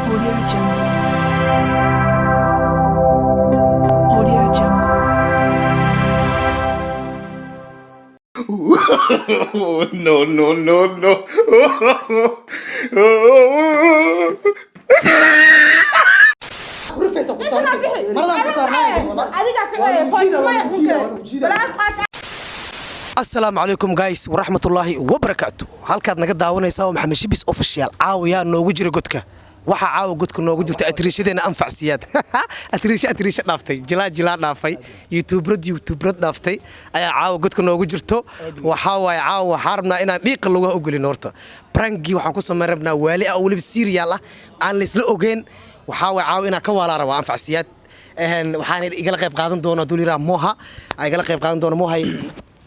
Audio Jungle. Audio Jungle. No, no, no, no. Asalaamu calaykum guys waraxmatullaahi wabarakaatu. Halkaad naga daawanaysaa waa Maxamed Shibis Official. Caawayaa noogu jira godka? Waxaa caawa godka noogu jirta atriishadeenna anfacsiyaad, atriisho atriisho dhaaftay, jilaa jilaa dhaafay, yutuubrad yutuubrad dhaaftay ayaa caawa godka noogu jirto. Waxaa waaye caawa waxaa rabnaa inaan dhiiqa lugaha u gelin. Horta brangii waxaan ku samayn rabnaa waali ah oo weliba serial ah aan laysla ogeyn. Waxaa waaye caawa inaan ka waalaa rabaa anfacsiyaad. Waxaan igala qayb qaadan doona duliraa Moha aa igala qayb qaadan doona Mohay.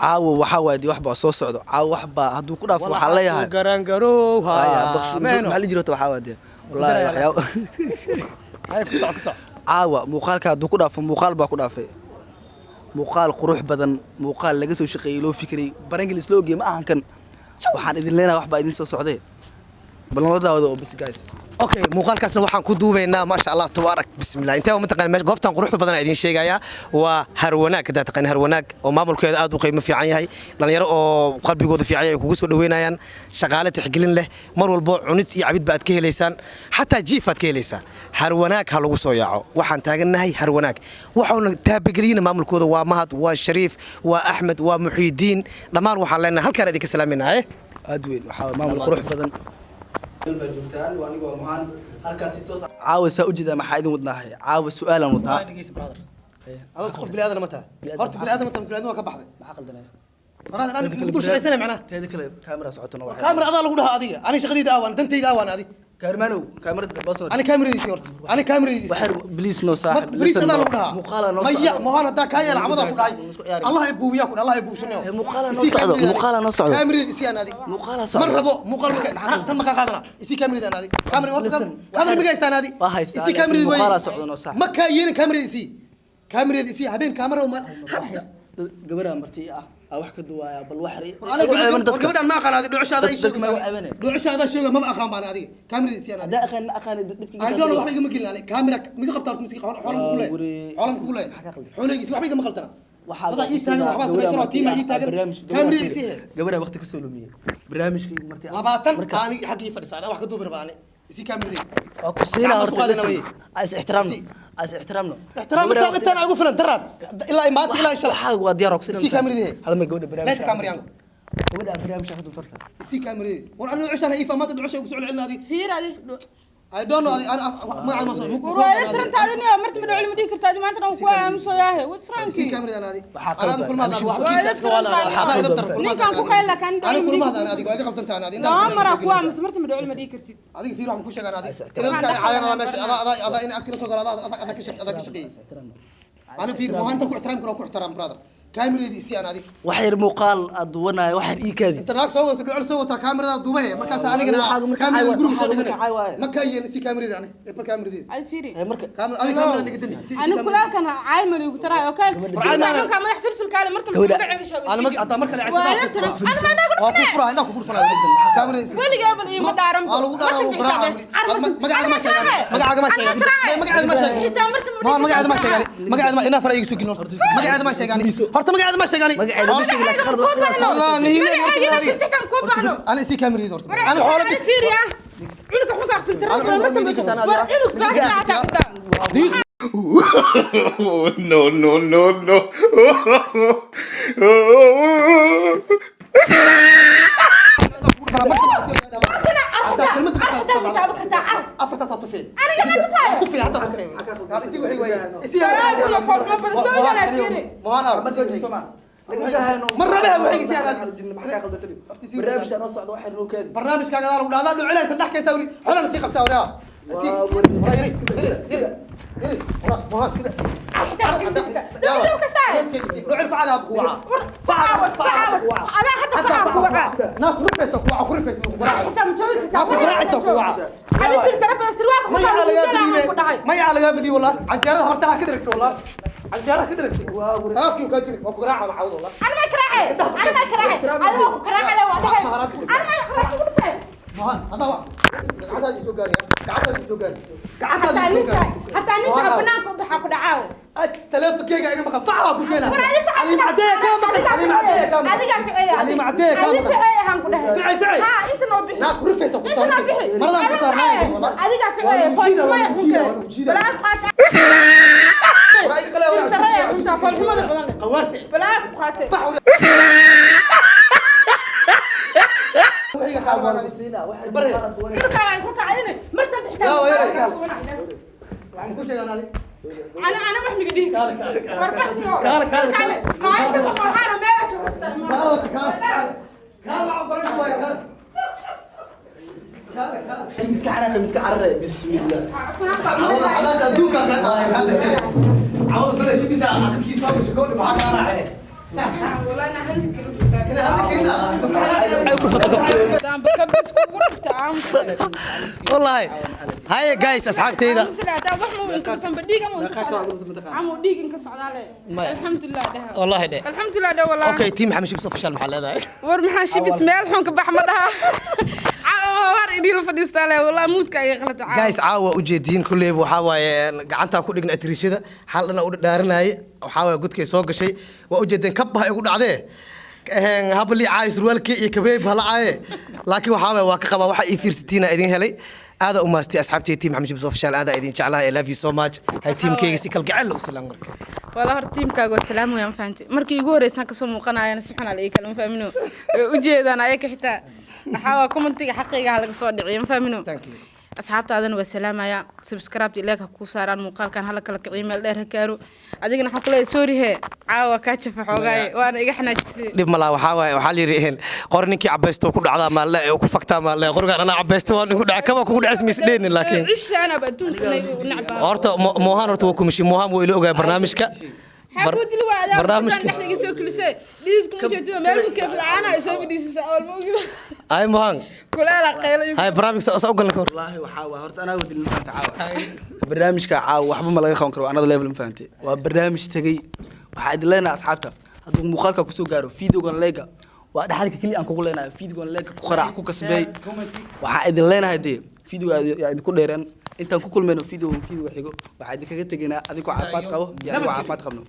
Caawa waxaa waaye dee wax baa soo socdo caawa, wax baa hadduu ku dhaafo waxaa leeyahay garangarowha. Haya, maxaa la jirto waxaa waaye dee wallaahi waxyaabo caawa muuqaalka hadduu ku dhaafo, muuqaal baa ku dhaafay, muuqaal qurux badan, muuqaal laga soo shaqeeyey, loo fikiray, barangi la isla ogeyey ma ahan kan. Waxaan idin leenahay wax baa idin soo socdee, bal nala daawada oo bis guys. Okay, muuqaalkaasna waxaan ku duubaynaa, maasha Allah tabaarak, bismillah. Intee ma taqaan meesha goobtan quruxda badan aan idiin sheegayaa? Waa Harwanaag. Haddaad taqaan Harwanaag oo maamulkeeda aad u qiimo fiican yahay, dhalinyaro oo qalbigooda fiican yahay ay kugu soo dhaweynayaan, shaqaale tixgelin leh, mar walbo cunid iyo cabid ba aad ka helaysaan, xataa jiif aad ka helaysaa. Harwanaag ha lagu soo yaaco. Waxaan taagannahay Harwanaag, waxauna taabageliyina maamulkooda waa Mahad, waa Shariif, waa Axmed, waa Muxiidiin. Dhammaan waxaan leenahay halkaan idinka salaaminaye. Aad weyn, waxaa waaye maamul qurux badan baa joogtaan. Waa anigoo Mohaan halkaasi toos. Caawa saa ujeedaa maxaa idin wadnaahay? Caawa su-aalaan wadnaa. Adoo qof bini aadan ma tahay? Horta bini aadan ma tahay? Bini aadan waa ka baxday. Maxaa qaldanaya? Brother, aniga ku dul shaqaysana macnaha. Teeda kale kaamera socotona waxay kaamera adaa lagu dhahaa adiga. Aniga shaqadayda aawaan, dantayda aawaan adiga. Kaarmaanow, kaamerada boosna. Ani kaameradiisi horta, ani kaameradiisi. Waxay please no saaxib. Bariis adaa lagu dhahaa. Muuqaala noo maya Mohaan, haddaa kaa yeela cabadaa ku dhahay. Isku ciyaari. Allah ibuubiyaa ku dhahay, Allah ibuubsanayo. Eh, muuqaala noo socdo, muuqaala noo socdo. Kaameradiisi isii aan adiga. Muuqaala socdo. Ma rabo muuqaal marka tan ma kaa qaadana. Isii kaameradi aan adiga, kaameradi horta. Listen, kaameradi miga haystaan adiga? Waa haystaa, isii laakiin kaameradi waay. Muuqaala socdo noo saaxib. Ma kaa yeelin. Kaameradi isii, kaameradi isii. Habeen kaamera ma hadda. Gabadha marti ah aa wax ka duwaaya, bal wax war gabadhaan ma aqaan adiga, dhucushaada ay Dadka ma sheegaysaa. ceebanay. Dhucushaada sheega maba aqaan baan adiga. Kaameradi isii aan adiga. Hadaa aqaan aqaan dhibkiga. I don't know, waxba igama gelin ani. Kaamera miga qabtaa horta? Miski xoolan kugu leeyahay? Wuri- Xoolan kugu leeyahay? Maxaa ka qaldan? Xooleygiisi waxba igama qaltana. Waxaa Dadaa ii taagan, waxbaa samaysan oo tiimaa ii taagan. Kaamerada isii he. Gabadha waqti ka soo lumiyey barnaamijkii marti 20 ani xaggii fadhisaa, wax ka duubi rabaa ani. Isii kaameradii. Waa ku siinaa. Gacmaha isku Horta qaadana listen, wey. as ixtiraamno. Si. As ixtiraamno. Ixtiraam intaan intaan ugu filan daraad ilaa maanta ilaa shalay. Waxaa waa diyaar oo ku siinaa. Isii kaameradii he. Hal mar gabadha barnaamijka. Leeta kaamerayangu. Gabadha barnaamijka ka duubtarta. Isii kaameradii. War aniga cushaan iifa maanta dhucusha ugu soo celcelina adiga. Fiir adi. I don't know, ani magacaada ma soo Warwaaya tirantaadi niyo marti ma dhocol ma dhihi kartaa maanta dhan ku aamusayaahe. What's wrong? Isii kaameradii ani. Waxaa Ana adiga kulma hadlaan, wax Waa kiista iska waala. waxaa Waxaa idab qaldan. tar kulma Ninkan ku hadlaan. qayla kan. Ani kulma hadlaan adiga, waa iga qaldantahay ani adiga. Lama mara ku aamus marti ma dhocol ma dhihi kartid. Adiga fiir, waxaan ku sheegaan adiga ila dadka ay caayaan adaa meesha adaa adaa adaa in afkina soo galo adaa adaa adaa ka shaqeeyay, adaa ka shaqeeyay. Ani fiir Mohaanta ku ixtiraam karo, ku ixtiraam brother. Kaameradii isii aan adiga. Wax yar muuqaal aad duwanaayo, wax yar ii kaadi. Inta naag soo wadato, dhucul soo wataa, kaamerada duubahe markaas anigana Waxaagu marka kaamerada caay guriga soo waxaagu dhiganay. marka caay waaye. Ma kaa yeelin. Isii kaameradii ani mar kaameradii. Adi fiiri. Ee, marka Kaamerada adiga, kaamerada dhiga dami. Isii Ani kulaalkan caay ma liigu taraay, okay? War caay Ka madax filfilkaale marti ma Gabadha- magaceega sheego. Ana mag hataa mar kale Waa caysa. yar tiran. Ana ma inagu waa ku dhufnee. furaa indhaha ku gurfanaa kaamerada isii. Weligaa bal iima daaran. Waa lagu daaraa, lagu garaaca. Magacaaga ma sheegan, magacaaga ma sheegan, magaceeda ma sheegan. Xitaa marti ma Ma magaceeda ma sheegan, magaceeda ma inaa fara iga soo gelin horta. Magaceeda ma sheegan horta, magaceeda ma sheegan. Magaceeda ma sheegin, laakiin qalad wax Ku Allah, nihiin baxno. horta Magaceega adiga. shirta kan ku baxno. Ana isii kaameradii horta. Ana xoolo bis. Fiiriya. Culka xunka aqsil tiran Ana marti xunka ma xunka adiga. War culug baa xitaa. No, no, no, no. Afartaas tufee. Aniga ma tufaayo. Tufee hadda, tufee. Isii wixii waaye. Isii. Walaal foolxumo badan soo yaraa fiiri. Mohaan ma rabaha waxay isii aan barnaamijka noo socdo wax yar noo kaadi. Barnaamijkaaga adaa lagu dhahdaa dhucula inta dhex keenta weli xoolana sii qabtaa waraa. Sii waraa, yari yari yari yari waraa Mohaan kida. Dhucul facada had ku waca. Facawad, facawad. Adaa hadda facaw ku waca. Naa ku rifaysa ku waca, ku rifaysa ku garaaca. Xitaa ma joogi kartaa. Naa ku garaacaysa ku waca. Adi fiir tara badan sirwaalka ku Magaca lagaa badiyey, ku dhahay. magaca lagaa badiyey wallah. Canjeerada horta ha ka dirigto wallah, canjeeraha ka dirigtay talaafkii uu kaa jiray waa ku garaaca macawd wallah. Ana ma karaace. Ana ma karaace. Adiga waa ku karaace waa dhahay. Ana ma karaace ku dhufay. Mohan hadda wa gacantaada ii soo gaaraya. Gacantaada soo gaari. Hataa Gacantaada soo ninka gaari. hataa ninka banaanka u baxaa ku dhacaaw. Taleefankeyga iga maqan, facaa ku keenaa. War adi faca. Xaliima Caddeeya kaa maqan, Xaliima Caddeeya kaa maqan. Adigaa ficaya. Xaliima Caddeeya kaa Adi maqan. ficaya aan ku dhahay. Ficay, ficay. Ha, inta noo bixi. Naa ku rifaysa, ku Inta noo saaraysa. bixi. Maradaan ku Adiga saarnaaya, ficaya. wallahi. Adigaa Waa ficaya. lagu jiidaa, waa Foolxumada lagu jiidaa, waa xunka. lagu jiidaa. Balaa ku qaatay. Waraa iga qalaya, waraa. Inta xunta foolxumada badan leh. Qawaarte. Balaa ku qaatay. Bax, waraa. Wixiga qaar baan baraya. Xulkaaga ay ku kacdine. Martan bixitaan. Yaa, waa yaray. Waxaan ku sheegaa adi. Ana wax miga dhihi kartid. War baxtiyo. Kaale, kaale, kaale. Maalinta waxaana meel joogtaa. Kaale, kaale, kaale. Kaale, waxaan baran waaya, kaale. Kaale, kaale. Miska xanaaqe, miska carare, bismillah. Cawada xalaasha adduunka ka ka dhashay. Cawada bere shibisa aqalkiisa soo gasho gabadha maxaa kaa raacay? Wallahi na hadli karin. Inay hadli karin ah, maskaxda ay ku fatagto. Wallahi. Haye guys, asxaabteyda. Maya. Wallahi dhe. Alxamdulilah dhe walaa. Okay, team Maxamed Shibis official maxaa leedahay? War maxaa Shibis meel xun ka bax ma dhaha. War idin la fadhiistaa le walaa muudka ay qalata. Guys, caawa ujeediin kulleyba waxaa waaye gacantaa ku dhigna atriishada xal dhana u dhaarinaaye, waxaa waaye godkay soo gashay waa ujeedeen kabbaha igu dhacdee habali caay surwaalkii iyo kabeeb hala caaye, laakiin waxaa waaye waa ka qabaa waxa ii fiirsatiina idin helay. Aada u maastay asxaabtay, team Maxamed Shibis official, aada idin jeclahay. I love you so much. Hay teamkayga si kalgacel u salaam marka. Walaa hor tiimkaaga waa salaam weeyaan, fahanti. Markii ugu horeysaan kasoo muuqanayana si xun ala ii kala ma fahmino. Way u jeedaan ayaka xitaa. Waxaa waa commentiga xaqayga ha laga soo dhiciyo, ma fahmino. Thank you. Asxaabtaadana waa salaamaya, subscribe ileeg ha kuu saaraan, muuqaalkan hala kala kiciyo, meel dheer ha gaaro. Adigana waxaan kuleeyahay sorry he, caawa kaa jafa xoogaaye, waana iga xanaajisay. Dhib malaa, waxaa waaye waxaa la yidhi qor ninkii cabaysto ku dhacdaa maalle ee ku fagtaa maalle, qorigaan anaa cabaysto waan igu dhaca kaba kugu dhacis misdheenin, laakiin cishaanaba adduunka nacbaa. Horta Moohaan horta waa kumishi, Moohaan wuu ila ogaay barnaamijka. Maxaa kuu dili waa adaa barnaamijka. dhexda iga soo kelisay dhididka ma jeedida meel ku keef la'aan ay soo fadhiisisa oo ma ogida. Ay Moohaan. Kuleela qaylo. Hay barnaamijka saa u galan ka hor. Wallaahi waxaa waa horta anaa wadilin maanta caawa barnaamijka caawa waxba ma laga qaban karo, another level, ma fahantay? Waa barnaamij tegey. Waxaa idin leenahay asxaabta, hadduu muuqaalka kusoo gaaro videogan leega waa dhaxalka keliya aan kugu leenahay, videogan leega ku qaraac ku kasbeey. Waxaa idin leenahay dee videoga yaa idinku dheereen, intaan ku kulmayno videogan videoga xigo waxaa idinkaga tegaynaa adigoo caafimaad qabo iyo adigoo caafimaad qabno.